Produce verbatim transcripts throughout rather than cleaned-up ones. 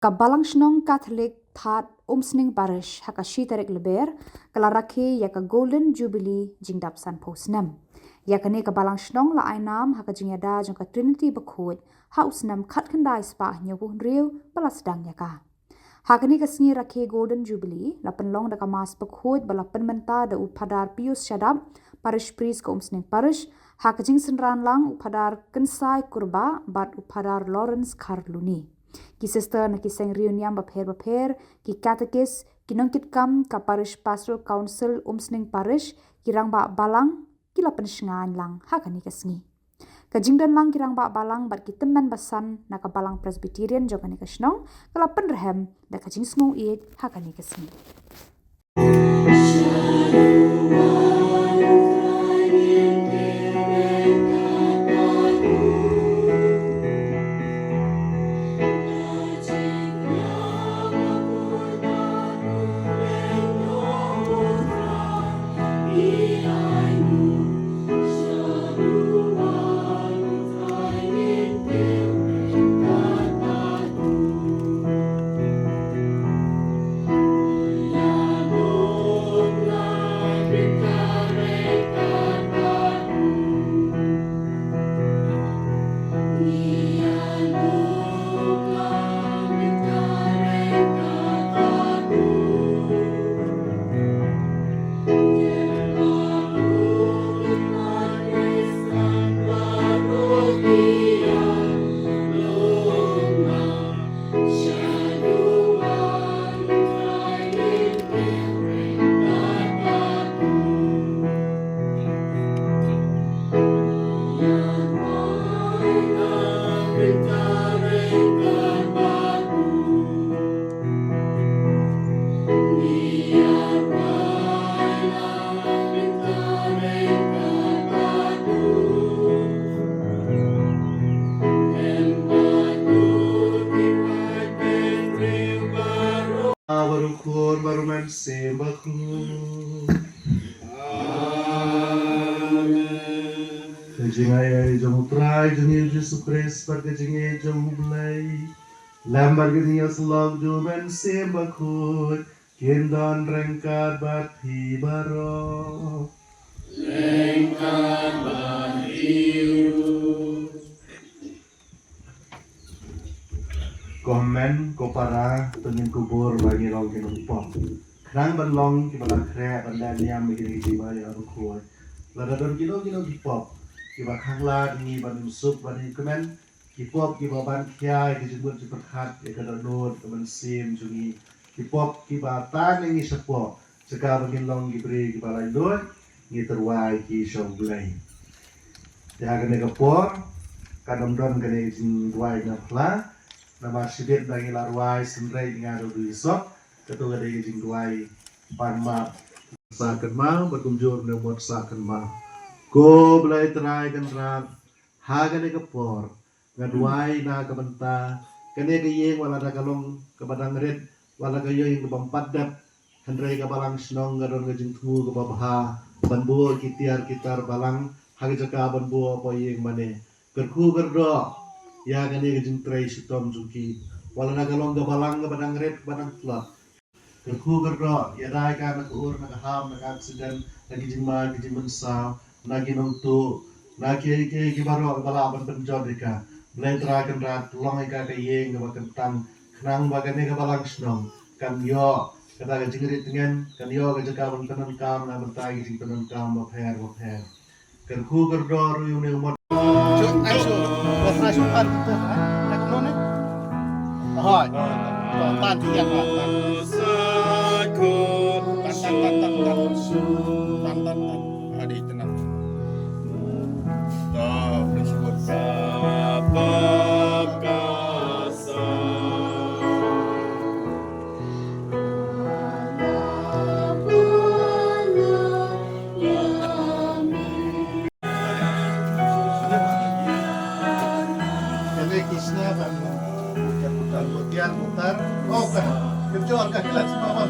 Ka Balang Shnong Katholik Thad Umsning Parish ha ka shi tarik Lber ka la rakhe ïa ka Golden Jubilee jingdap sanphew snem. Ïa kane ka Balang Shnong la ai nam ha ka jingïada jong ka Trinity Bakhuid ha u snem khatkhyndai spah hynñiewphew hynriew ba la sdang ïa ka. Ha kane ka sngi rakhe Golden Jubilee la pynlong da ka Mass Bakhuid ba la pynmynta da u Phadar Pius Shadap, Parish Priest ka Umsning Parish, ha ka jingsynran lang u Phadar Kynsai Kurbah bad u Phadar Lawrence Kharluni. Ki sister na ki seng riewniam bapher bapher, ki katekis, ki nongkitkam ka Parish Pastoral Council Umsning Parish, ki rangbah balang, ki la pynshngaiñ lang ha kane ka sngi. Ka jingdon lang ki rangbah balang bad ki tymmen basan na ka Balang Presbyterian jong kane ka shnong ka la pynrhem da ka jingsngewieit ha kane ka sngi. Baroh khun baroh mynsiem bakhuid. Amen. Ka jingaiei jong U Trai jong ngi U Jisu Khrist bad ka jingïeit jong U Blei, lem bad ka jingïasyllok jong U Mynsiem Bakhuid, kin don ryngkat bad phi baroh. Ryngkat bad phi ruh. Ko hynmen ko para, to ngin kubur ba ngi long ki nongpop. Khnang ban long kiba la khreh ban leh niam ïa kine ki jingma ïa bakhuid. Lada don kino kino ki pop kiba khanglad ïa ngi ban ym suk ban ïakmen, ki pop kiba ban khia ïa ki jingmut jingpyrkhat, ïa ka dohnud, ka mynsiem jong ngi, ki pop kiba tan ïa ngi shapoh, jaka ba ngin long ki briew kiba laitluid, ngi tyrwa ïa ki sha U Blei. Te ha kane ka por kan ym don kane ka jingduwai na phla, namar shibit ba ngi la rwai Synreit Nga Duh Duh Ïasop, kato ka dei ka jingduwai ban map. Sah kynmaw bad kumjuh ne mut sah kynmaw. Ko Blei Trai Kynrad, ha kane ka por nga duwai na ka bynta kane ka ïing, wat lada ka long kaba dang rit, wat lada ka ïing kaba ym pat dep, hynrei ka balang shnong ka don ka jingthmu kaba bha ban buh ki tiar ki tar balang ha ka jaka ban buh hapoh ïing mane. Kyrkhu kyrdoh ïa kane ka jingtrei shitom jong ki, wat lada ka long ka balang kaba dang rit kaba dang tlot. Kyrkhu kyrdoh ïada ïa ka na ka ur na ka ham na ka aksiden, na ki jingma ki jingmynsaw, na ki nongtuh, na kiei kiei ki baroh kiba lah ban pynjot ïa ka. Blei Trai Kynrad, long ïa ka ka ïing kaba kyntang, khnang ba kane ka balang shnong kan ïoh kata ka jingrit tngen, kan ïoh ka jaka ban pyndonkam na bynta ki jingpyndonkam bapher bapher. Kyrkhu kyrdoh ruh ïa une u mot. Chut, ai shu, bos ai shu tan kita, eh? Nak no ne? Hoi. Tan, tan, tan, tan. Tan, tan, tan, tan, tan. Tan, tan, tan. Adi tenang. Ta, boleh sebut. Kane Krishna ban, ban tiar mutar. Oh, ka kejor ka kilat semua ban.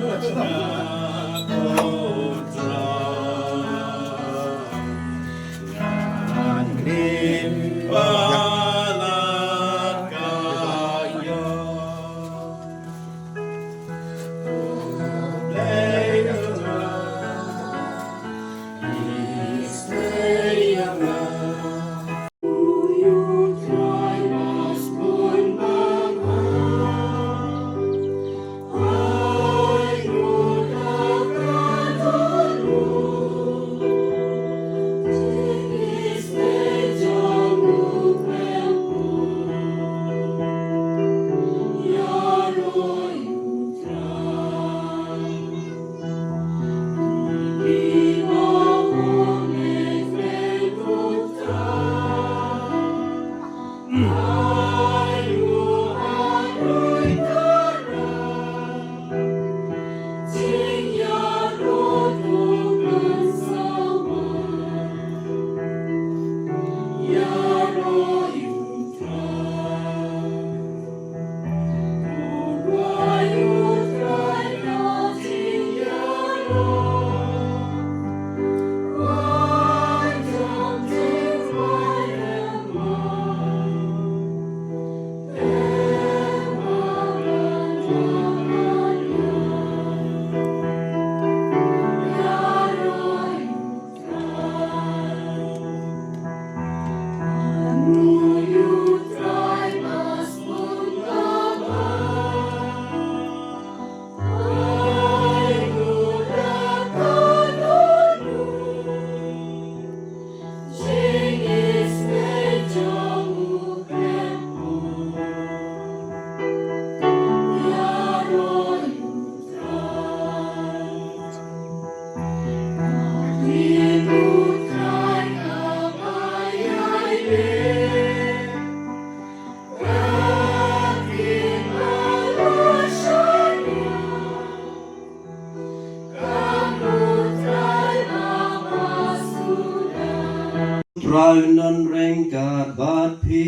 Ngan ryngkat bad phi.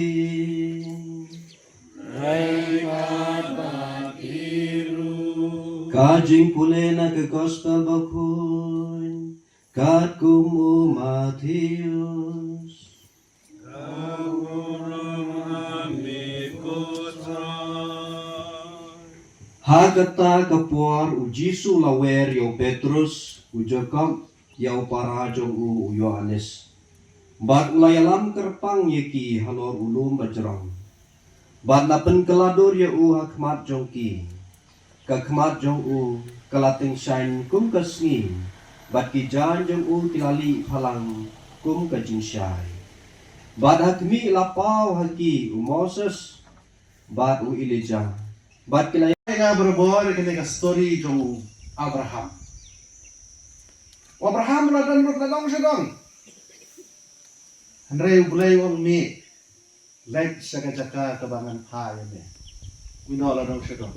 Ryngkat bad phi ruh. Ka jingpule na ka Gospel Bakhuid katkum u Mathaios. Ha kata ka por u Jisu u la wer ïa u Petrus, u Jakob, ïa u para jong u, u Ïoannis. Bad u la ïalam kyrpang ïa ki halor u lum bajrong. Bad la pynkylla dur ïa u ha khmat jong ki. Ka khmat jong u ka la tyngshaiñ kum ka sngi, bad ki jaiñ jong u ki la lih phalang kum ka jingshai. Bad ha khmih la paw ha ki u Moses bad u Elijah. Bad ki la ïa nga barabor ïa kane ka story jong u Abraham. U Abraham u la don lut na dong sha dong. Hynrei U Blei u ong, mih, leit sha ka jaka kaba ngan phah ïa me. Mih noh la dong sha dong.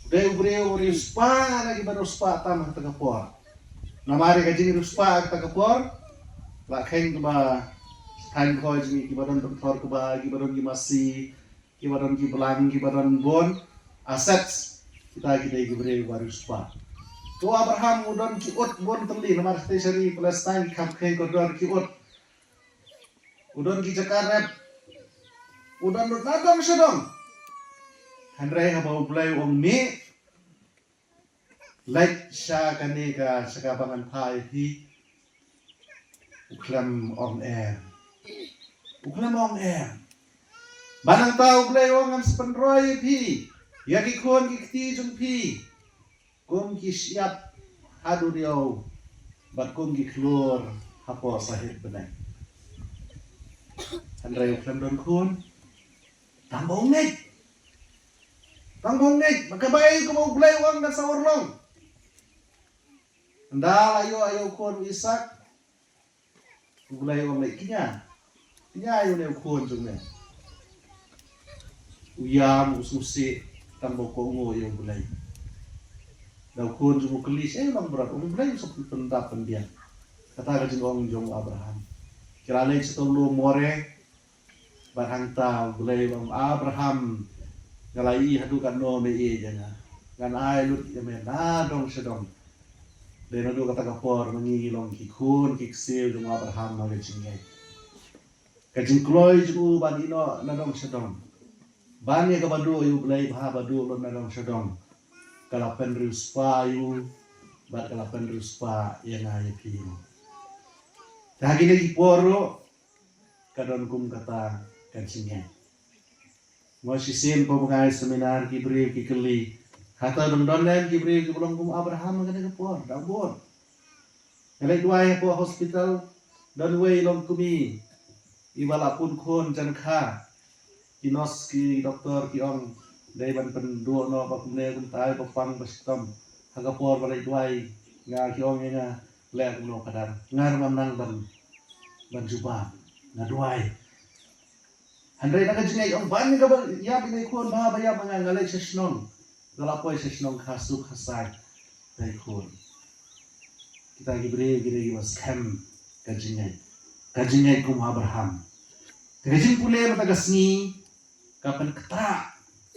U dei u briew u riewspah na kiba riewspah tam ha kata ka por. Namar ïa ka jingriewspah ha kata ka por, la kheiñ kaba, thaiñ Khoi jong ngi, kiba don pynthor kba, kiba don ki masi, kiba don ki blang, kiba don bun assets. Kita ki dei ki briew ba riewspah. To Abraham u don ki ut bun tylli, namar shatei sha ri Palestine ki kham kheiñ kordor ki ut. U don ki jaka rep. U don lut na dong sha dong. Hynrei haba U Blei u ong, mih, leit sha kane ka, sha kaba ngan phah ïa phi, u khlem ong em. U khlem ong em. Bad nangta U Blei u ong, ngan sa pynroi ïa phi ïa ki khun ki kti jong phi kum ki shyiap ha duriaw, bad kum ki khlur hapoh sahit bneng. Hynrei u khlem don khun. Tang ba u ngeit. Tang ba u ngeit. Ba kaba ïa kaba U Blei u ong kan sa urlong. Ynda la ïoh ïa u khun u Isaak, U Blei u ong, leit kñia. Kñia ïa une u khun jong me. U ïam, u sngewsih, tang ba u kohnguh ïa U Blei. Da u khun jong u kylli, shaei u nongmrad, U Blei u sa pyndap pynbiang. Kata ka jingong jong u Abraham. Ki la leit sha u lum Moreh, bad hangta U Blei u ong, Abraham, nga la ïohi haduh katno me ïeit ïa nga. Ngan ai lut ïa me na dong sha dong. Dei naduh kata ka por ma ngi ngi long ki khun ki ksiew jong u Abraham ha ka jingngeit. Ka jingkloi jong u ban ïeh noh na dong sha dong, ban ïa kaba duh ïa U Blei bha ba duh lut na dong sha dong, ka la pynriewspah ïa u, bad ka la pynriewspah ïa nga ïa phi ruh. Te ha kine ki por ruh, ka don kum kata ka jingngeit. Mo shisien pat ba nga ai seminar ki briew ki kylli, hato dang don lem ki briew kiba long kum Abraham ha kane ka por? Dang bun. Nga leit duwai hapoh hospital, don uwei long kmie, iba la pun khun jan kha. Ki nurse ki doktor ki ong, dei ban pynduh noh ba kumne kumtai ba pang ba shitom. Ha ka por ba leit duwai, nga ki ong ïa nga, leh kumno ka dang. Nga ruh ngam nang ban, ban jubab, nga duwai. Hynrei na ka jingngeit ong ban kaba ïap ïa i khun bha ba ïap ma nga, nga leit sha shnong. Nga la poi sha shnong kha suk kha sai. Dei khun. Kita ki briew ki dei kiba skhem ka jingngeit. Ka jingngeit kum Abraham. Te ka jingpule mynta ka sngi ka pynkhreh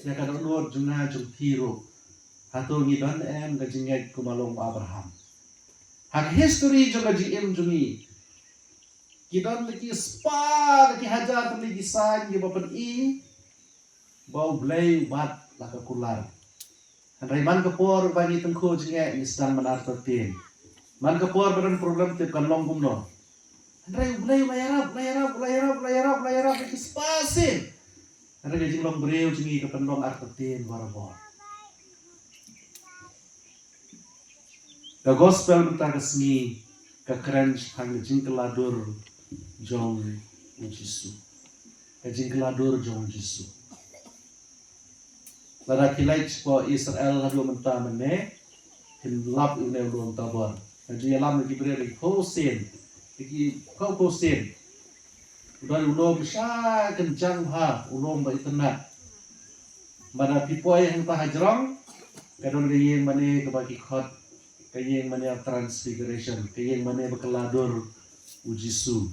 ïa ka dohnud jong nga jong phi ruh. Hato ngi don em ka jingngeit kum u long Abraham? Ha ka history jong ka jingim jong ngi, ki don ki spah, ki hajar tylli ki sign kiba pyni ba U Blei u bat la ka kular. Hynrei man ka por ba ngi tyngkhuh jingeh ngi sdang ban artatien. Man ka por ba don problem tip kan long kumno. Hynrei U Blei u la ïarap, u la ïarap, u la ïarap, u la ïarap, u la ïarap ïa ki spah sien. Hynrei ka jinglong briew jong ngi ka pynlong artatien barabor. Ka gospel mynta ka sngi ka kren shaphang ka jingkylla dur jong u Jisu. Ka jingkylla dur jong u Jisu. Lada phi leit shapoh Israel haduh mynta mynne, phin lap ïa une u lum Tabor. Nga ju ïalam ïa ki briew ïa ki phew sien, ïa ki phew phew sien. U don u lum sha kynjang bha, u lum ba itynnad. Bad lada phi poi hangta hajrong, ka don ka ïing mane kaba ki khot ka ïing mane Transfiguration, ka ïing mane ba kylla dur u Jisu.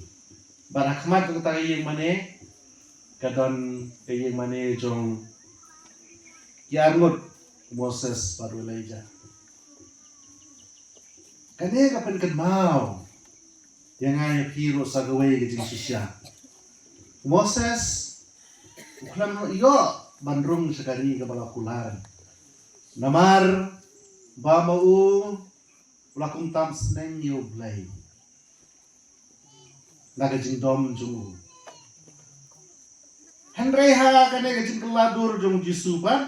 Bad ha khmat kata ka ïing mane ka don ka ïing mane jong ki arngut, Moses bad u Elijah. Kane ka pynkynmaw ïa nga ïa phi ruh sa kawei ka jingshisha. Moses u khlem ïoh ban rung sha ka ri kaba la kular, namar ba ma u u la kumtam sneng ïa u Blei na ka jingdom jong u. Hynrei ha kane ka jingkylla dur jong u Jisu pat,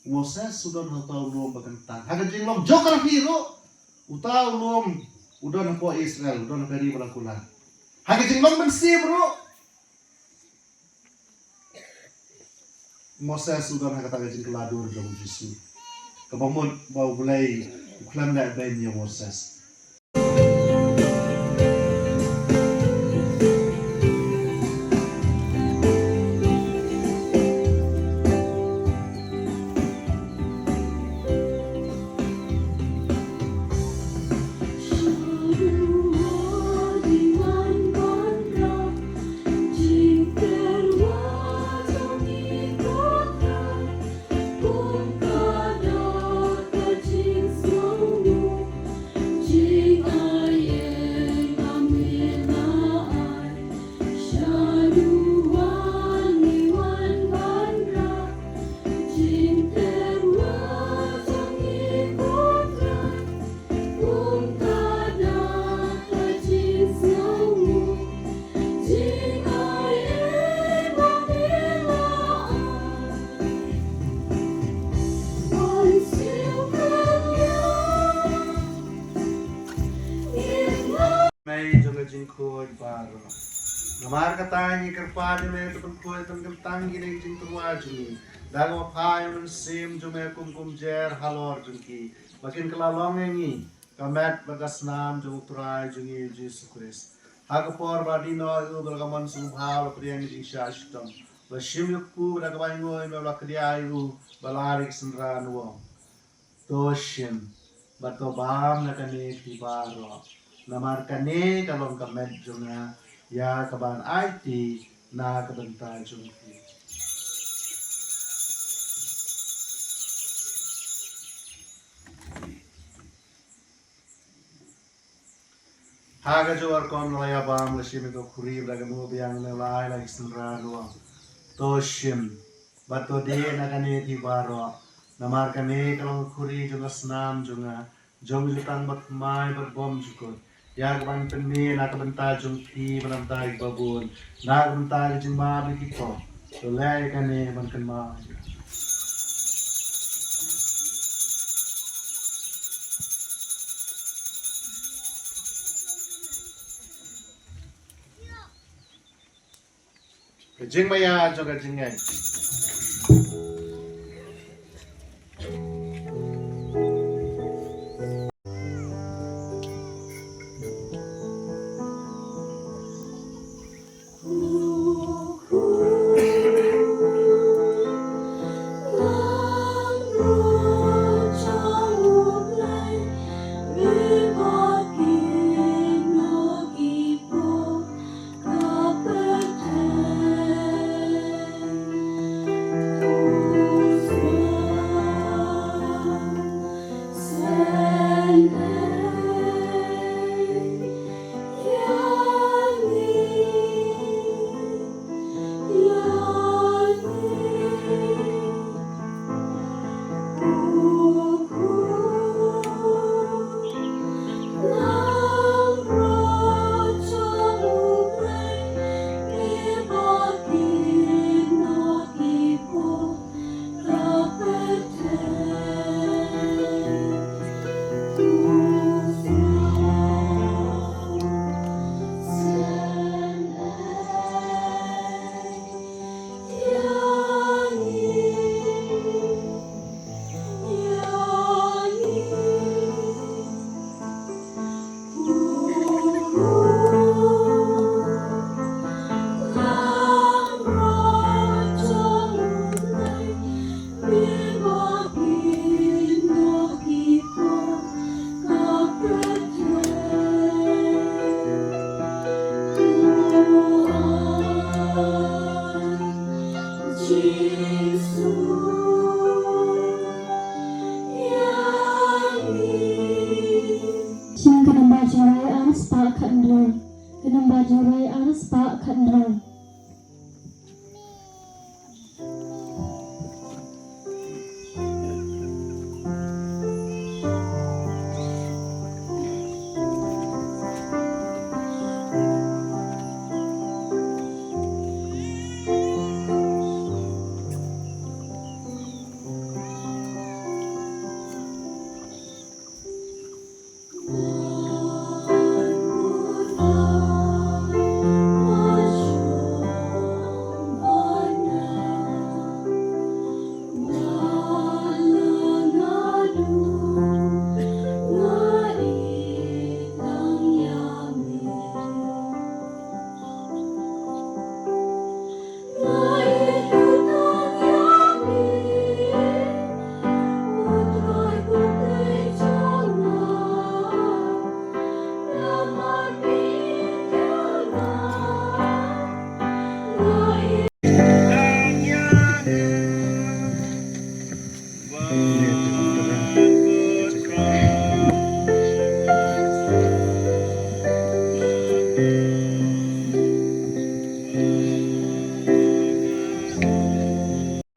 Moses u don ha uta u lum ba kyntang. Ha ka jinglong geography ruh, uta u lum u don hapoh Israel, u don ha ka ri ba la kular. Ha ka jinglong mynsiem ruh, Moses u don ha kata ka jingkylla dur jong u Jisu. Kaba mut ba u Blei u khlem leh beiñ ïa u Moses. Mei jong ka jingkhuid baroh. Namar kata ngi kyrpad ïa me to pynkhuid pynkyntang ïa kine ki jingtyrwa jong ngi da kaba phai ïa u Mynsiem jong me kum kumjuh halor jong ki, ba kin kylla long ïa ngi ka met bad ka snam jong u Trai jong ngi Jisu Khrist. Ha ka por ba la die noh ïa u, ba la ka mon sngewbha, la pdiang ïa ka jingshah shitom, la shim ïa u kpu, bad da kaba ainguh ïa me la kdiah ïa u, bad la ai ïa ki synran, u ong: To shim bad to bam na kane phi baroh, namar kane ka long ka met jong nga ïa kaban aiti na ka bynta jong phi. Ha kajuh ka rukom la ïa bam, la shim ïa ka khuri bad da ka mut biang, la ai la ki synran, u ong: To shim bad to dieh na kane phi baroh, namar kane ka long ka khuri jong ka snam jong nga, jong ka jutang bathymmai bad bymjukut, ïa kaban pynmih na ka bynta jong phi bad na ka bynta kiba bun, na ka bynta ka jingmap ïa ki pop. To leh ïa kane ban kynmaw ïa nga. Ka jingmaïa jong ka jingngeit. Hynriew. Ka nombar jingïaleh ar spah khathynriew.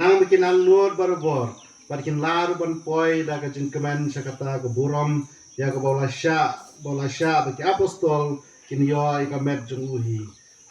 Nang ba kin angnud barabor, bad kin lah ruh ban poi da ka jingkmen sha kata ka burom, ïa kaba u la shah, ba u la shah ba ki apostol kin ïoh ïa ka met jong u hi.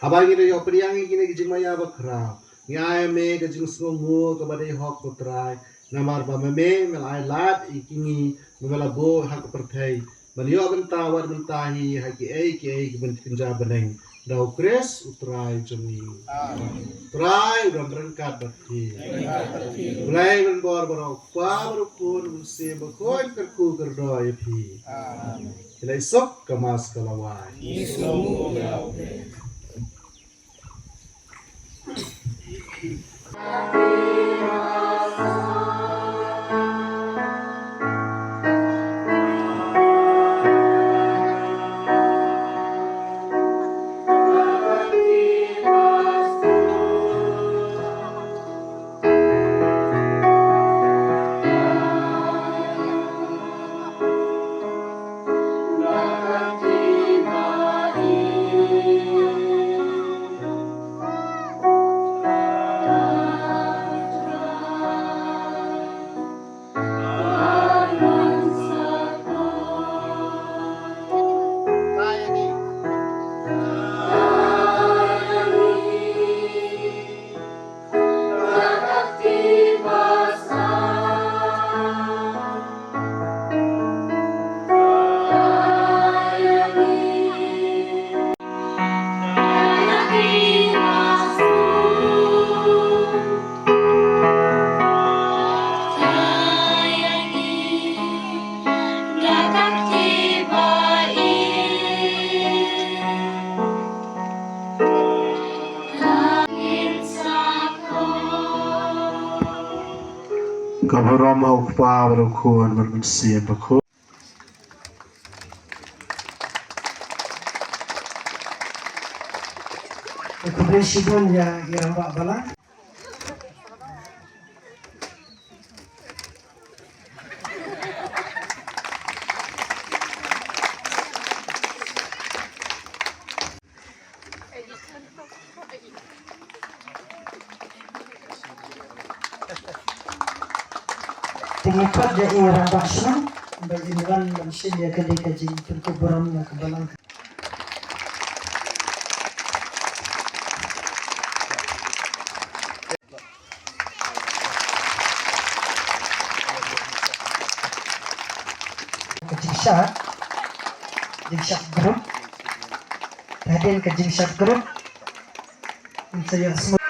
Haba ngi da ïoh pdiang ïa kine ki jingmaïa bakhraw, ngi ai ïa me ka jingsngewnguh kaba dei hok, ko Trai, namar ba ma me me la ai lad ïa ki ngi, ma me la buh ha ka pyrthei ban ïoh bynta wat bynta hi ha kiei kiei ki ban kynja bneng. Da u Khrist u Trai jong ngi. Amen. Trai u don ryngkat bad phi. Ryngkat bad phi. Blei ban bor baroh, Kpa bad u Khun bad u Mynsiem Bakhuid, kyrkhu kyrdoh ïa phi. Amen. Ki leit suk, ka Mass ka la wai. Ngi sngewbha ïa u. Ka burom ha u Kpa bad u Khun bad u Mynsiem Bakhuid. Khublei shibun ïa i rangbah balang. Te ngi khot ïa i rangbah shnong ba in wan ban shim ïa kane ka jingpynkup burom ïa ka balang. Ka jingshad, jingshad group. Hadien ka jingshad group, ngin sa ïohsngew